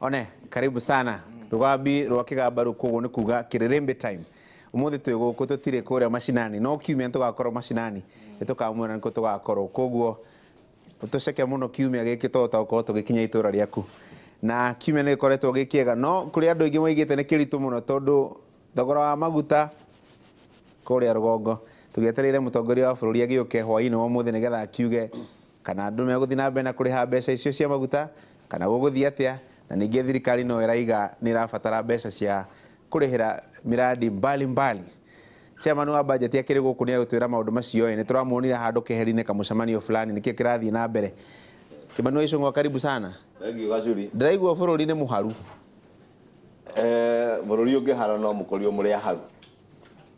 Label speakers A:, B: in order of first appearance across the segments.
A: One, karibu sana. Rugambi rwa Kigamba koguo nĩ kuga Kĩrĩrĩmbĩ time. Ũmũthĩ twĩ gũkũ, tũtirĩ kũrĩa macinani, no kiumia tũgakorwo macinani, nĩ tũkamwĩra nĩkũ tũgakorwo. Koguo tũceke mũno kiumia gĩkĩ tũhota gũkorwo tũgĩkinya itũra rĩaku. Na kiumia nĩ gĩkoretwo gĩ kĩega, no kũrĩ andũ aingĩ moigĩte nĩ kĩritũ mũno tondũ thogora wa maguta kũrĩa rũgongo. Tũgĩetereire mũtongoria wa bũrũri agĩũke hwaĩ-inĩ wa ũmũthĩ nĩgetha akiuge kana andũ megũthiĩ na mbere na kũrĩha mbeca icio cia maguta kana gũgũthiĩ atĩa. Na ningĩ thirikari no ĩraiga nĩ ĩrabatara mbeca cia kũrĩhĩra miradi mbali mbali. Chairman wa budget akĩrĩ gũkũ nĩ agũtwĩra maũndũ macio. Nĩ tũramuonire handũ keheri-inĩ kamũcemanio fulani, nĩkĩo kĩrathiĩ na mbere. Kimani wa Ichung'wa, karibu sana.
B: Thank you, Gacuri.
A: Ndĩraigua bũrũri nĩ mũharu.
B: Bũrũri ũngĩhara no mũkorio mũrĩ aharu,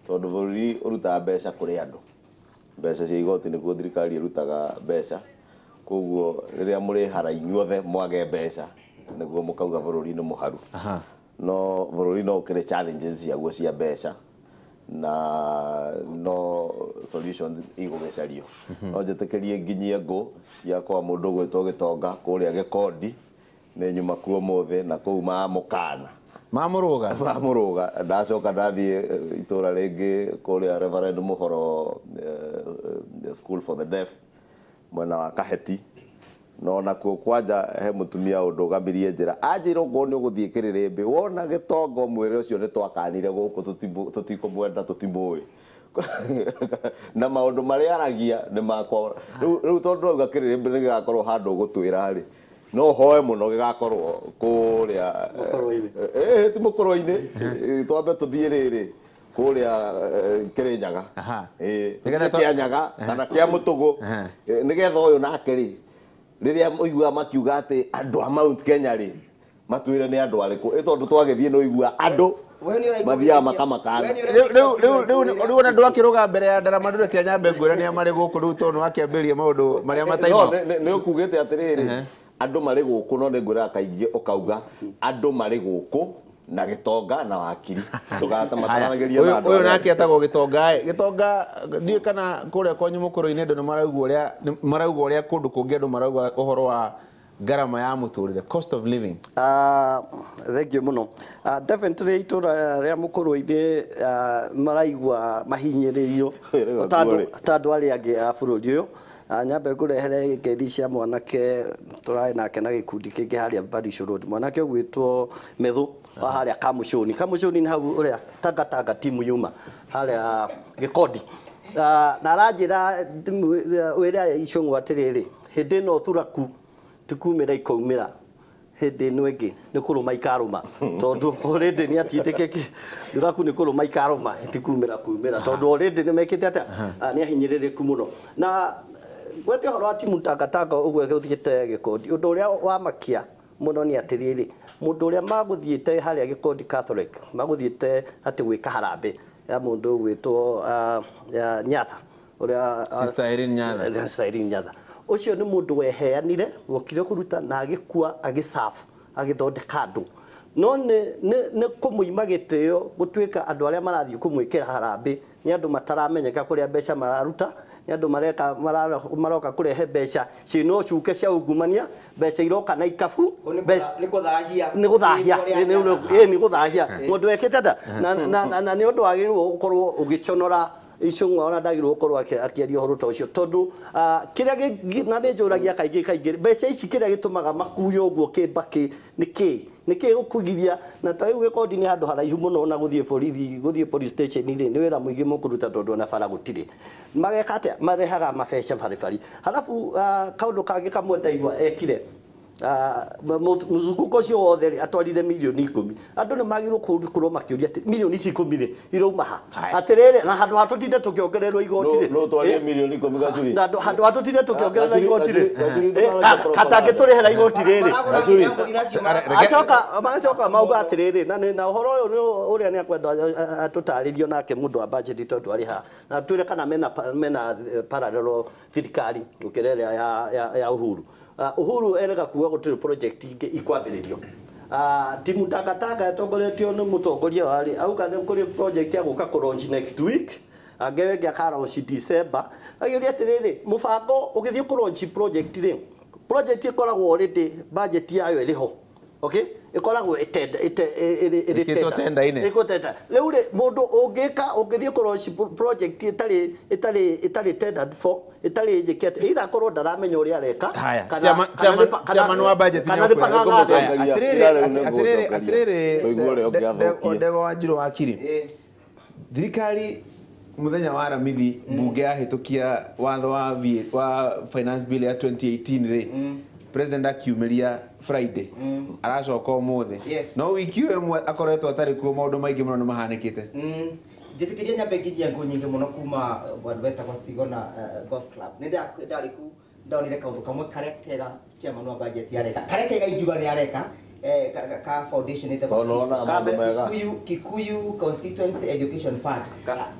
B: tondũ bũrũri ũrutaga mbeca kũrĩ andũ. Mbeca cia igoti nĩkuo thirikari ĩrutaga mbeca. Koguo rĩrĩa mũrĩhara inyuothe mwage mbeca, nĩguo mũkauga bũrũri nĩ mũharu. No bũrũri no ũkĩrĩ challenges ciaguo cia mbeca, na no solutions igũgĩcario. No njĩtĩkĩrie nginyie ngũ cia kwa mũndũ ũgwĩtwo Gĩtonga kũrĩa Gĩkondi, nĩ nyuma kuo ũmũthĩ, na kũu mamũkana.
A: Mamũrũga.
B: Mamũrũga. Ndacoka ndathiĩ itũra rĩngĩ kũrĩa Reverend Mũhoro School for the Deaf mwena wa Kaheti, no nakuo kwanja he mũtumia ũndũgamirie njĩra, anjĩra okorwo nĩ ũgũthiĩ Kĩrĩrĩmbĩ wona Gĩtonga mwĩre ũcio nĩ twakanire gũkũ, tũtikũmwenda, tũtimũĩ, na maũndũ marĩa aragia nĩ makwa. Rĩu tondũ rauga Kĩrĩrĩmbĩ nĩ gĩgakorwo handũ ũgũtwĩra rĩ, no hoe mũno gĩgakorwo kũrĩa
C: Mũkũrwe-inĩ.
B: Ti Mũkũrwe-inĩ, twambe tũthiĩ rĩrĩ kũrĩa Kĩrĩnyaga.
A: Nĩgetha
B: Kĩanyaga kana kĩa Mũtũgũ. Nĩgetha ũyũ nake rĩ, rĩrĩa ũiguaga makiuga atĩ andũ a Mount Kenya rĩ, matwĩre nĩ andũ arĩkũ, ĩ tondũ twagĩthiĩ nĩ ũigua andũ mathiaga makamakana.
A: Rĩu ona ndwakĩrũga mbere ya ndarama ndũre kĩa nyambe ngwĩra nĩa marĩ gũkũ rĩu, tondũ nĩwakĩambĩrĩria maũndũ marĩa
B: No
A: mataima.
B: Nĩ ũkugĩte atĩrĩrĩ, andũ marĩ gũkũ, no nĩ ngwĩraga kaingĩ ũkauga andũ marĩ gũkũ na Gĩtonga na wakiri ndũgatamatanagĩria na andũ
A: Ũyũ
B: arĩa
A: nake etagwo Gĩtonga. Gĩtonga, ndiũĩ kana kũrĩa kwanyu Mũkũrũ-inĩ andũ nĩ maraigua ũrĩa nĩ maraigua ũrĩa kũndũ kũngĩ andũ marauga ũhoro wa ngarama ya mũtũrĩre, cost of living.
C: Thank you mũno. Definitely itũra rĩa Mũkũrũ-inĩ maraigua mahinyĩrĩrio
B: Wĩrĩga
C: ta
B: kuo rĩ.
C: Ta andũ arĩa angĩ a bũrũri ũyũ. Nyambe ngũrehere ngeithi cia mwanake tũrarĩ nake na gĩkundi kĩngĩ harĩa Barisho Road, mwanake ũgwĩtwo Methu wa harĩa Kamucũni. Kamucũni nĩ hau ũrĩa Tangatanga timu yuma harĩa Gĩkondi. Na aranjĩra wĩre Ichung'wa atĩrĩrĩ, hĩndĩ ĩno thuraku tikumĩra ikaumĩra, hĩndĩ ĩno ĩngĩ nĩ kũrũma ikarũma, tondũ already nĩ atindĩkĩki thuraku nĩ kũrũma ikarũma, tikumĩra kumĩra, tondũ already nĩ mekĩte atĩa. Nĩ ahinyĩrĩrĩku mũno. Na gwete ũhoro wa timu Tangatanga ũguo gũthiĩte Gĩkondi, ũndũ ũrĩa wamakia mũno nĩ atĩrĩrĩ, mũndũ ũrĩa magũthiĩte harĩa Gĩkondi Catholic magũthiĩte atĩ gwĩka harambĩ ya mũndũ ũgwĩtwo Nyatha ũrĩa
A: Sister Irene Nyatha.
C: Sister Irene Nyatha ũcio nĩ mũndũ weheanire wokire kũruta na agĩkua agĩcabu agĩthondeka andũ, no nĩ kũmũima gĩtĩo gũtuĩka andũ arĩa marathiĩ kũmwĩkĩra harambĩ nĩ andũ mataramenyeka kũrĩa mbeca mararuta, nĩ andũ mareka maroka kũrehe mbeca ciĩna ũcuke cia ungumania, mbeca iroka na ikabu.
D: Nĩ kũthahia.
C: Nĩ gũthahia, ĩ nĩ gũthahia mũndũ wekĩte atĩa. Na nĩ ũndũ wagĩrĩirwo gũkorwo ũgĩconora Ichung'wa, ona ndagĩrĩirwo gũkorwo akĩaria ũhoro ta ũcio, tondũ kĩrĩa na nĩ njũragia kaingĩ kaingĩ, mbeca ici kĩrĩa gĩtũmaga makuo ũguo kĩmbakĩ nĩ kĩ, nĩ kĩ gũkũgiria? Na ta rĩu Gĩkondi nĩ handũ haraihu mũno, na gũthiĩ borithi, gũthiĩ police station rĩ, nĩ wĩra mũingĩ mũkũruta, tondũ ona bara gũtirĩ. Mageka atĩa? Marehaga mabeca baribari. Halafu kaũndũ kangĩ kamwe ndaigua ekire mũzunguko ũcio wothe rĩ, atwarire mirioni 10. Andũ nĩ magĩrĩirwo gũkorwo makĩũria atĩ mirioni ici 10 rĩ, irauma ha? Atĩrĩrĩ, na handũ ha tũtinde tũkĩongererwo igoti rĩ,
B: No twarie mirioni 10, Gacuri.
C: Na handũ ha tũtinde tũkĩongererwo igoti rĩ,
B: Gacuri, ndũkararie.
C: katangĩtũrĩhĩra igoti rĩrĩ.
D: Maragũra mbũri nacio.
C: Acoka magacoka mauga atĩrĩrĩ, na na ũhoro ũyũ nĩ ũrĩa nĩ akwenda atũtarĩrio nake mũndũ wa budget, tondũ arĩ haha, na twĩre kana mena parallel thirikari gũkĩra ĩrĩa ya Uhuru. Uhuru erega kuga gũtirĩ project ingĩ ikwambĩrĩrio. Timu Tangatanga ĩtongoretio nĩ mũtongoria warĩ auga nĩ kũrĩ project ya gũka kũ launch next week, angĩ ĩngĩ aka launch December. Agĩũria atĩrĩrĩ, mũbango ũgĩthiĩ kũ launch project rĩ, project ĩkoragwo already budget yayo ĩrĩ ho. Okay, ikoragwo
A: ĩkĩtwo tender-inĩ.
C: Ĩkĩtwo tender. Rĩu rĩ mũndũ ũngĩka ũngĩthiĩ kũ project ĩtarĩ tendered for, ĩtarĩ njĩke atĩ either akorwo ndaramenya ũrĩa areka
A: Haya, chairman wa budget
C: kana nĩ pang'ang'a.
A: Atĩrĩrĩ, atĩrĩrĩ, Ndegwa wa Njirũ wakiri, thirikari muthenya wa Aramithi mbunge yahĩtũkia watho wa finance bill ya 2018 rĩ, president akiumĩria Friday, aracoka ũmũthĩ. No wiki ũyũ ĩmwe akoretwo atarĩ kuo, maũndũ maingĩ mũno nĩ mahanĩkĩte.
D: Njĩtĩkĩria nyambe nginyie ngũ nyingĩ mũno kuma handũ betagwo Sigona Golf Club. Nĩ ndarĩ kuu, ndonire kaũndũ kamwe karĩa kega chairman wa budget areka, karĩa kega ingiuga nĩ areka, ka foundation ĩtagwo Kikuyu Constituency Education Fund.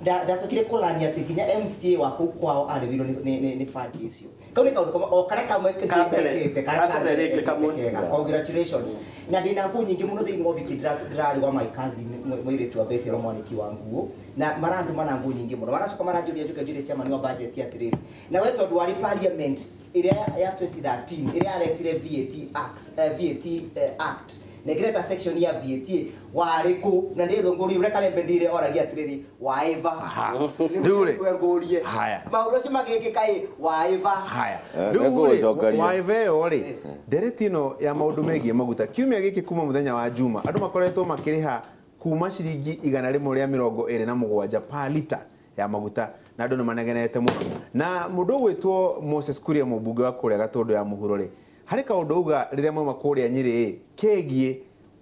D: Ndacokire kũrania atĩ nginya MCA wa kũu kwao arĩhirwo nĩ fund icio. Kau nĩ kaũndũ o karĩa kamwe kekĩte karĩa kega. Congratulations. Na ndĩna ngũ nyingĩ mũno thĩinĩ wa wiki ndĩrarĩ wa my cousin mũirĩtu wa Bethel mwanĩki wa nguo, na marandũma na ngũ nyingĩ mũno. Maracoka maranjũria njuke njurie chairman wa budget atĩrĩrĩ, na we tondũ warĩ parliament ĩrĩa ya 2013 ĩrĩa yaretire VAT Act, VAT Act na ĩkĩreta section ya VAT warĩ kũ? Na ndĩrwo ngũrie ũrĩa Kalembe ndire oragia atĩrĩrĩ, waĩva?
A: Rĩu rĩ,
D: ngũrie maũndũ acio magĩkĩka ĩ waĩva?
A: Haya, rĩu rĩ, waĩva ĩyo rĩ, ndereti ĩno ya maũndũ megiĩ maguta kiumia gĩkĩ kuma mũthenya wa Juma andũ makoretwo makĩrĩha kuma ciringi 127 per lita ya maguta, na andũ nĩ manegenete mũno. Na mũndũ ũgwĩtwo Moses Kuria mũmbunge wa kũrĩa Gatũndũ ya mũhuro rĩ, harĩ kaũndũ auga rĩrĩa mauma kũrĩa Nyĩrĩ kegiĩ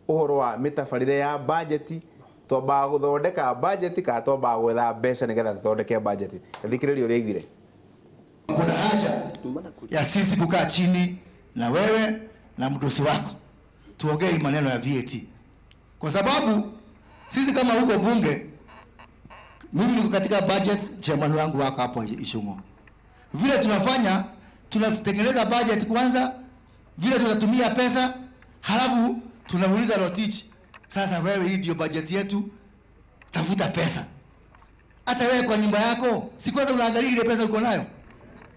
A: ũhoro wa mĩtabarĩre ya bajeti, twambaga gũthondeka bajeti kana twambaga gwetha mbeca nĩgetha tũthondeke bajeti. Thikĩrĩria ũrĩa augire.
E: Kuna haja ya sisi kukaa chini na wewe na mdosi wako tuongee maneno ya VAT, kwa sababu sisi kama huko bunge, mimi niko katika budget, chairman wangu wako hapo Ishungo. Vile tunafanya, tunatengeneza budget kwanza, vile tutatumia pesa, halafu tunauliza Rotich, sasa wewe hii ndio budget yetu, tafuta pesa. Hata wewe kwa nyumba yako, si kwanza unaangalia ile pesa uko nayo,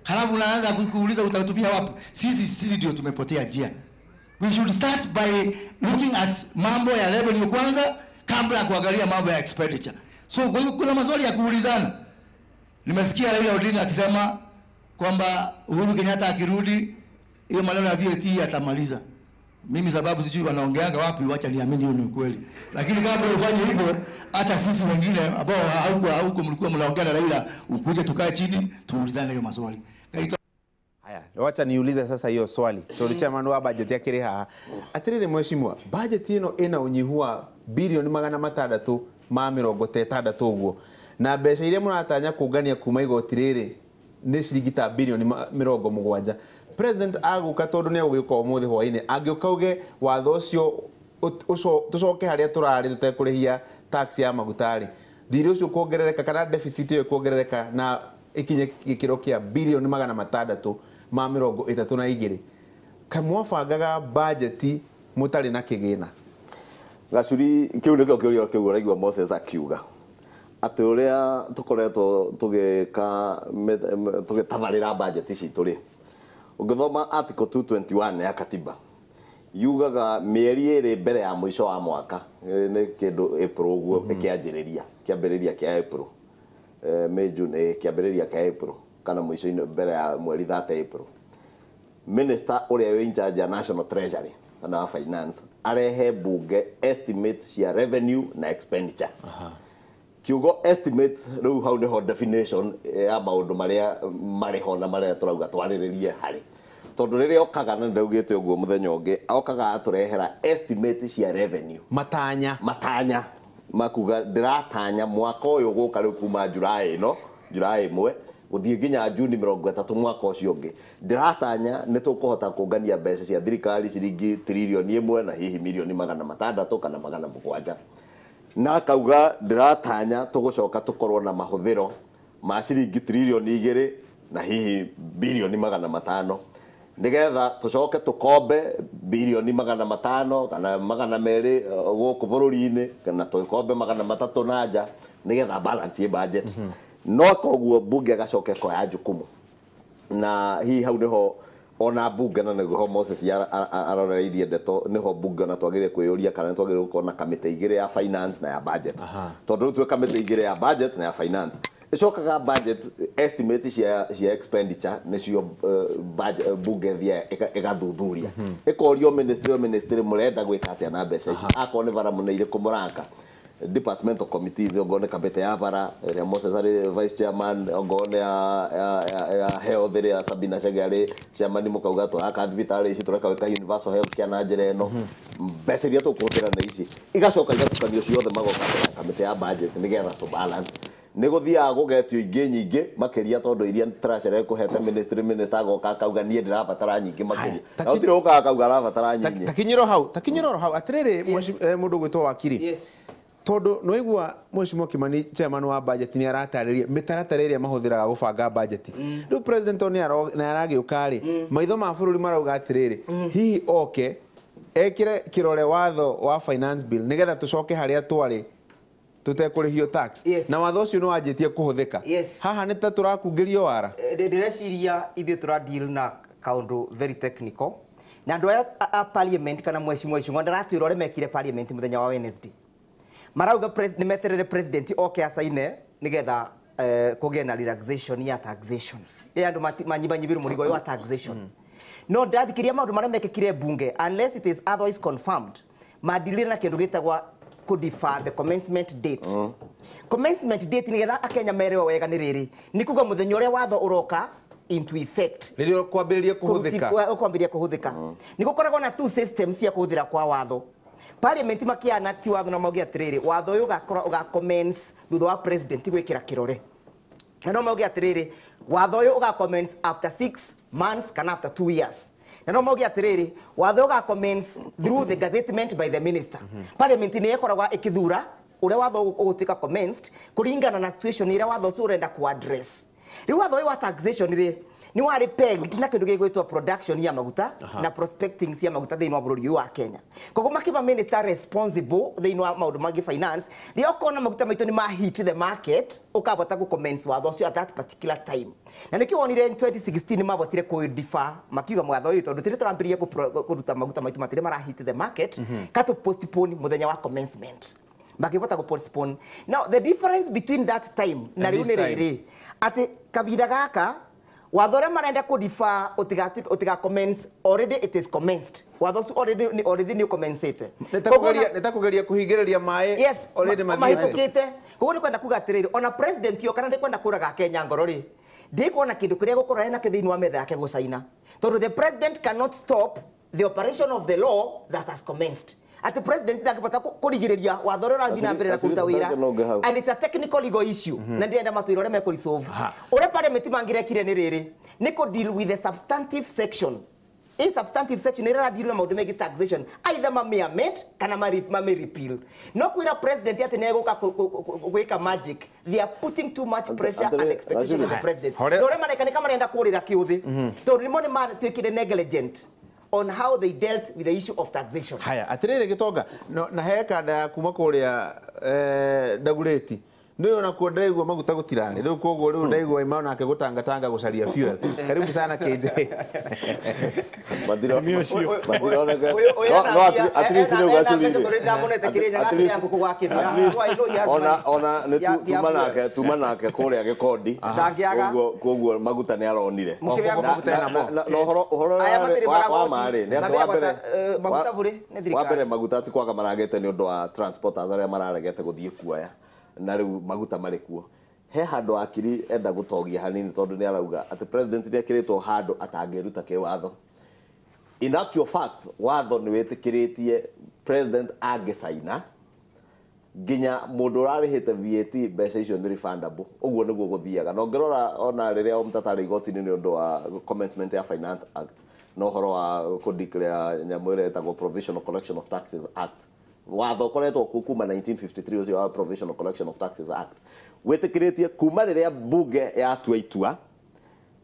E: halafu unaanza kuuliza utatumia wapi. Sisi ndio tumepotea njia. We should start by looking at mambo ya revenue kwanza kabla kuangalia mambo ya expenditure. So kuna maswali ya kuulizana. Nimesikia Raila Odinga akisema kwamba Uhuru Kenyatta akirudi hiyo maneno ya VAT atamaliza. Mimi sababu sijui wanaongeanga wapi, wacha niamini hiyo ni ukweli. Lakini kabla ufanye hivyo, hata sisi wengine ambao hauko mlikuwa mnaongea na Raila, ukuje tukae chini tuulizane hiyo maswali.
A: Haya, wacha niulize sasa hiyo swali. Tondu chairman wa budget akiri haha. Atiriri mheshimiwa, budget ino ina unyihu wa bilioni 660 uguo. Na mbeca iria muratanya kungania kuma igoti riri ni ciringi ta bilioni 70. President aguka tondu ni aguka umuthi hwaini, angiuka uge watho ucio tucoke haria turari tutekurihia tax ya maguta ri, thiri ucio kuongerereka kana deficit iyo kuongerereka na ikinye gikiro kia bilioni 632. Kamwabangaga budget mutari na kigina.
B: Gacuri kiu nikio kiuria kiu uraigua Moses akiuga ati uria tukoretwo tugika tugitabarira budget citu ri, ungithoma article 221 ya katiba yugaga mĩeri ĩrĩ mbere ya mũico wa mwaka, nĩ kĩndũ April ũguo ĩkĩanjĩrĩria, kĩambĩrĩria kĩa April, May June, kĩambĩrĩria kĩa April kana mũico-inĩ mbere ya mweri 30 April, minister ũrĩa wĩ in charge ya National Treasury kana finance arehe bunge estimate cia revenue na expenditure. Kiugo estimate rĩu hau nĩho definition ya maũndũ marĩa marĩho na marĩa tũrauga twarĩrĩrie harĩ, tondũ rĩrĩa okaga na ndaugĩte ũguo mũthenya ũngĩ, okaga atũrehera estimate cia revenue, matanya makuga ndĩratanya mwaka ũyũ gũka rĩu kuma July ĩno, July 1 gũthiĩ nginya Juni 30 mwaka ũcio ũngĩ, ndĩratanya nĩ tũkũhota kũngania mbeca cia thirikari ciringi tririoni 1 na hihi milioni 600 kana 700. Na akauga ndĩratanya tũgũcoka tũkorwo na mahũthĩro ma ciringi tririoni 2 na hihi bilioni 500, nigetha tũcoke tũkombe bilioni 500 kana 200 gũkũ bũrũri-inĩ, kana tũkombe 300 na nja, nigetha balance budget. No koguo bunge agacoke koya jukumu, na hihi hau niho Ona bunge na nĩguo Moses aroreirie ndeto nĩho bunge na twagĩrĩire kwĩyũria kana twagĩrĩire gũkorwo na kamĩtĩ igĩrĩ ya finance na ya budget. Tondũ rĩu twĩ kamĩtĩ igĩrĩ ya budget na ya finance. Icokaga budget estimate cia expenditure nĩcio bunge thia ĩgathuthuria. Ĩkorio ministry mũrenda gwĩka atĩa na mbeca ici. Akorwo nĩ bara mũne irĩkũ mũraka. Departmental committees ongorwo nĩ kamĩtĩ ya bara ĩrĩa Moses arĩ vice chairman, ongorwo nĩ ya health ĩrĩa Sabina Chege arĩ chairman, mũkauga tũraka thibitarĩ ici tũreka gwĩka universal health care na njĩra ĩno, mbeca iria tũkũhũthĩra nĩ ici, igacoka igatukanio ciothe magoka kamĩtĩ ya budget nĩgetha tũ balance. Nĩ gũthiaga gũgetio ingĩ nyingĩ makĩria tondũ iria tũracerere kũhete minister agoka akauga niĩ ndĩrabatara nyingĩ makĩria. Na gũtirĩ ũkaga akauga arabatara nyingĩ.
A: Takinyĩro hau atĩrĩrĩ mũndũ ũgwĩtwo wakiri.
D: Yes.
A: Tondu nwaigua Mheshimiwa Kimani chairman wa budget ni aratarĩria mĩtaratara ĩrĩa mahũthĩraga gũbanga budget. Rĩu president nĩ aragĩũka rĩ, maitho ma bũrũri marauga atĩrĩrĩ, hihi oke ekĩre kĩrore watho wa finance bill nĩgetha tũcoke harĩa twarĩ tũtekũrĩhio tax. Na watho ũcio nĩ wanjĩtie kũhũthĩka. Haha nĩ ta tũrakungĩrio wara.
D: Ndĩreciria ithuĩ tũra deal na kaũndũ very technical. Na andũ aya a parliament kana Mheshimiwa Ichung'wa ndaratwĩra ũrĩa mekire parliament mũthenya wa Wednesday. Marauga nĩ meterere president oke acaine nĩgetha kũgĩe na relaxation ya taxation. Andũ manyibanyibirwo mũrigo ũyũ wa taxation. No ndathikĩria maũndũ marĩa mekĩkire bunge unless it is otherwise confirmed madilire na kĩndũ gĩtagwa kũ-defer the commencement date. Commencement date nĩgetha akenya merewo wega nĩ rĩrĩ nĩ kuga mũthenya ũrĩa watho ũroka into effect
A: rĩrĩa kwambĩrĩria kũhũthĩka.
D: Kwambĩrĩria kũhũthĩka. Nĩ gũkoragwo na two systems cia kũhũthĩra kwa watho. Parliament makiana ti watho na mauge atiriri watho uyu ugakorwo uga commence thutha wa president gwikira kirore na no mauge atiriri watho uyu uga commence after 6 months kana after 2 years na no mauge atiriri watho uga commence through the gazettement by the minister. Parliament ni ikoragwa ikithura uria watho ugutuika commenced kuringana na situation iria watho ucio urenda ku address. Riu watho uyu wa taxation ri ni wari pegged na kindu gigwitwo production ya maguta na prospecting cia maguta thiini wa bururi wa Kenya. Koguo makiba minister responsible thiini wa maundu mangi finance ri okona maguta maitu ni ma hit the market ukabota ku commence watho ucio at that particular time. Na nikio wonire in 2016 mabotire ku defer makiuga mwatho uyu tondu tiri turambirie kuruta maguta maitu matire mara hit the market katu postpone muthenya wa commencement. Makibota ku postpone. Now the difference between that time na riu ni riri ati kabira gaka watho ũrĩa marenda kũ-defer ũtiga commence already it is commenced. Watho ũcio already nĩ ũcommencete.
A: Nĩ ta kũgeria kũhingĩrĩria maĩ already mathiĩte.
D: Mahĩtũkĩte. Koguo nĩ kwenda kuga atĩrĩrĩ ona president yo kana ndĩkwenda kũraga Kenya ngoro rĩ ndikuona kĩndũ kĩrĩa gũkorwo ena kĩ thĩinĩ wa metha yake gũcaina. Tondũ the president cannot stop the operation of the law that has commenced. At the president ndangĩbota kũrigĩrĩria watho ũrĩa ũrathiĩ na mbere na kũruta wĩra and it's a technical legal issue na ndĩrenda matwĩra ũrĩa mekũresolve. Ũrĩa parliament mangĩrekire nĩ rĩrĩ nĩ kũ deal with the substantive section. In substantive section ĩrĩa ĩradeal na maũndũ megiĩ taxation either mame amend kana mame repeal. No kwĩra president atĩ nĩegũka gwĩka magic, they are putting too much pressure and expectation on the president. Na ũrĩa mareka nĩ kamarenda kũrĩra kĩũthĩ tondũ nĩmo nĩ matuĩkire negligent on how they dealt with the issue of taxation.
A: Haya, atiriri gitonga no, na he kanda ya kuma kuria Ndagureti nĩ ona kuo ndaigua maguta gũtirarĩ rĩu koguo rĩu ndaigua ima onake gũtangatanga gũcaria fuel. Karibu sana KJ.
B: Ona nĩ tuma nake kũrĩa Gĩkondi koguo maguta nĩ aronire na ũhoro wa marĩ nĩ atĩ wa mbere maguta ti kwaga maragete nĩ ũndũ wa transporters arĩa mararegete gũthiĩ kuoya na rĩu maguta marĩ kuo. He handũ akiri enda gũtogia hanini tondũ nĩ arauga atĩ president nĩ ekĩrĩtwo handũ atangĩruta kĩwatho. In actual fact watho nĩ wĩtĩkĩrĩtie president angĩcaina nginya mũndũ ũrarĩhĩte VAT mbeca icio nĩ refundable. Ũguo nĩguo gũthiaga. Na ũngĩrora ona rĩrĩa Omtata arĩ igoti-inĩ nĩ ũndũ wa commencement ya Finance Act na ũhoro wa kũ-declare nyamũ ĩrĩa ĩtagwo Provisional Collection of Taxes Act, watho ũkoretwo kuo kuma 1953 ũcio wa Provisional Collection of Taxes Act wĩtĩkĩrĩtie kuma rĩrĩa bunge yatua itua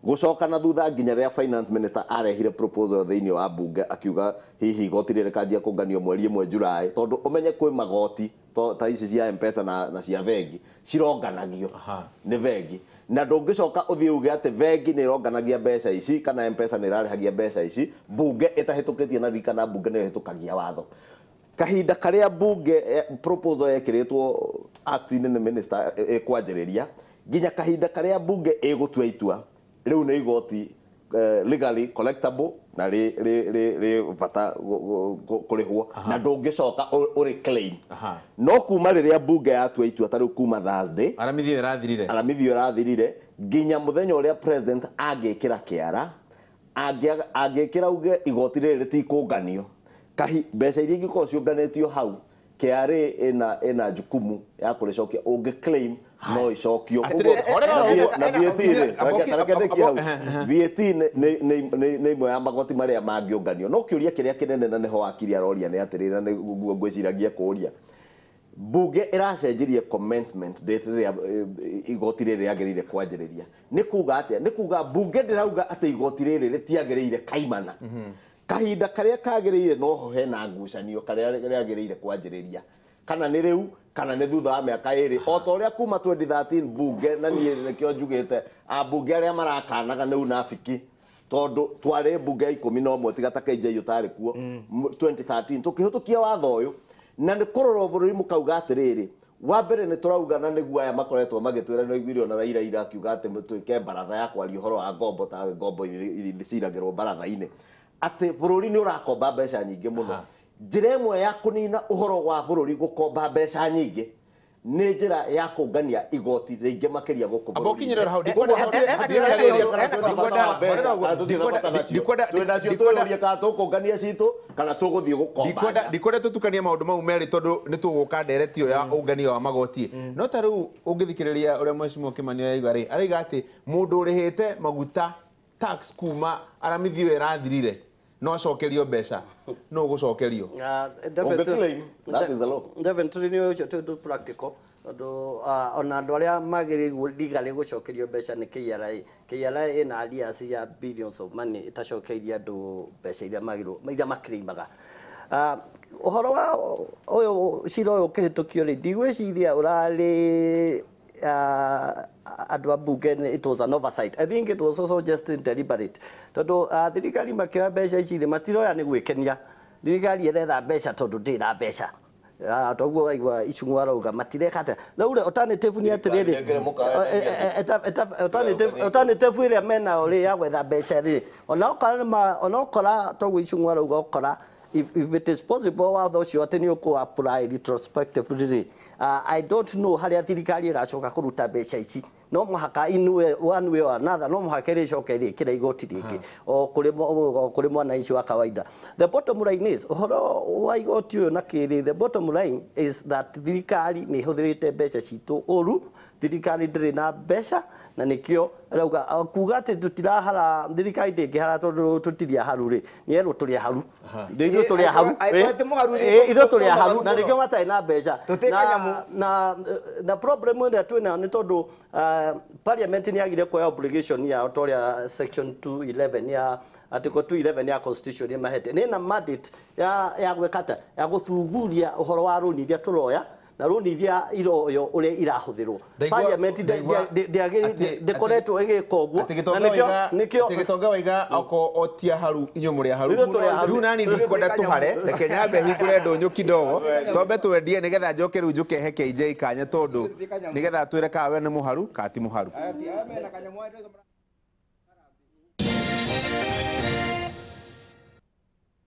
B: gũcoka na thutha nginya rĩrĩa finance minister arehire proposal thĩinĩ wa bunge akiuga hihi igoti rĩrĩ rĩkanjia kũnganio mweri ĩmwe July, tondũ ũmenye kwĩ magoti ta ici cia M-Pesa na cia bengi cironganagio nĩ bengi, na ndũngĩcoka ũthiĩ uge atĩ bengi nĩ ĩronganagia mbeca ici kana M-Pesa nĩ ĩrarĩhagia mbeca ici bunge ĩtahĩtũkĩtie, na ririkana bunge nĩyo ĩhĩtũkagia watho. Kahinda karĩa bunge proposal yekĩrĩtwo act-inĩ nĩ minister ĩkwanjĩrĩria nginya kahinda karĩa bunge ĩgũtua itua rĩu nĩ igoti legally collectible na rĩ bata kũrĩhwo na ndũngĩcoka ũrĩ claim. No kuma rĩrĩa bunge yatua itua ta rĩu kuma Thursday,
A: Aramithi ĩrathirire,
B: aramithi ĩrathirire nginya mũthenya ũrĩa president angĩkĩra kĩara, angĩkĩra uge igoti rĩrĩ rĩtikũnganio, kahi mbeca iria ingĩkorwo ciũnganĩtio hau KRA ĩna jukumu ya kũrĩcokia, ũngĩ claim no icokio. Na VAT VAT nĩ imwe ya magoti marĩa mangĩũnganio. No kĩũria kĩrĩa kĩnene na nĩho wakiri aroria nĩ atĩrĩrĩ, na nĩguo ngwĩciragia kũũria, bunge ĩracenjirie commencement date rĩrĩa igoti rĩrĩ rĩagĩrĩire kwanjĩrĩria. Nĩ kuga atĩa? Nĩ kuga bunge ndĩrauga atĩ igoti rĩrĩ rĩtiagĩrĩire kaimana. Kahinda karĩa kagĩrĩire noho hena ngucanio karĩa rĩagĩrĩire kwanjĩrĩria, kana nĩ rĩu kana nĩ thutha wa mĩaka ĩrĩ, o ta ũrĩa kuma 2013 bunge, na niĩ nĩkĩo njugĩte ambunge arĩa marakanaga nĩ unafiki, tondũ twarĩ bunge 11 tiga ta KJ ũtarĩ kuo 2013 tũkĩhĩtũkia watho ũyũ, na nĩ kũrora bũrũri mũkauga atĩrĩrĩ, wa mbere nĩ tũrauga, na nĩguo aya makoretwo magĩtwĩra, nĩ waiguire ona Raila ira akiuga atĩ twĩke baratha ya kwaria ũhoro wa ngombo, ta ngombo iciragĩrwo baratha-inĩ, atĩ bũrũri nĩ ũrakomba mbeca nyingĩ mũno. Njĩra ĩmwe ya kũnina ũhoro wa bũrũri gũkomba mbeca nyingĩ nĩ njĩra ya kũngania igoti rĩingĩ makĩria gũkũ bũrũri-inĩ. Kana tũkũngania citũ kana tũgũthiĩ gũkomba.
A: Ndikwenda tũtukanie maũndũ mau merĩ tondũ nĩ tũgũka ndereti ĩyo ya ũngania wa magoti. No ta rĩu ũngĩthikĩrĩria ũrĩa Mheshimiwa Kimani oiga rĩ, arauga atĩ mũndũ ũrĩhĩte maguta tax kuma aramithi ĩyo ĩrathirire no acokerio mbeca, no ũgũcokerio.
B: That is a law.
C: Definitely nĩ ũcio tondũ practical, tondũ ona andũ arĩa magĩrĩirwo legally gũcokerio mbeca nĩ KRA. KRA ĩna arrears ya billions of money ĩtacokeirie andũ mbeca iria magĩrĩirwo, iria makĩrĩimaga. Ũhoro wa ũyũ cira ũyũ ũkĩhĩtũkio rĩ, ndigwĩciria ũrarĩ andũ a bunge, it was an oversight. I think it was also just deliberate, tondũ thirikari makĩoya mbeca ici rĩ, matiroya nĩ gwĩkenia. Thirikari ĩretha mbeca tondũ ndĩrĩ na mbeca. Toguo waigua Ichung'wa arauga matireka atĩa. Rĩu rĩ, alternative nĩ atĩrĩrĩ, alternative ĩrĩa menayo rĩ ya gwetha mbeca rĩ, onaokora toguo Ichung'wa arauga, okora if it is possible watho ũcio atĩ nĩ ũkũ apply retrospectively, I don't know harĩa thirikari ĩgacoka kũruta mbeca ici. No mũhaka in one way or another, no mũhaka ĩrĩcoka ĩrĩkĩra igoti rĩngĩ o kũrĩ mwananchi wa kawaida. The bottom line is, ũhoro wa igoti ũyũ na kĩrĩ, the bottom line is that thirikari nĩ ĩhũthĩrĩte mbeca citũ ũru, thirikari ndĩrĩ na mbeca, na nĩkĩo ĩrauga kuga atĩ tũtirahara, thirikari ndĩngĩhara tondũ tũtirĩ aharu rĩ, nĩ erwo tũrĩ aharu, ithuĩ tũrĩ aharu, ithuĩ tũrĩ aharu, na nĩkĩo matarĩ na mbeca. Na problem ĩrĩa twĩnayo nĩ tondũ Parliament nĩ yagire kuoya obligation yao ta ũrĩa section 211 ya article 211 ya constitution ĩmahete. Nĩ na mandate ya gwĩka atĩa, ya gũthuthuria ũhoro wa rũni iria tũroya na rũni iria iroyo ũrĩa irahũthĩrwo. Parliament ndĩkoretwo ĩgĩka ũguo,
A: na nĩkĩo Gĩtonga waiga oko otia haru inyuĩ mũrĩ aharu. Rĩu nani ndikwenda tũhare, reke nyambe hingũre ndũnyũ kidogo twambe twendie nĩgetha njoke rĩu njũke he KJ kanya, tondũ nĩgetha twĩre kana we nĩ mũharu kana ti mũharu.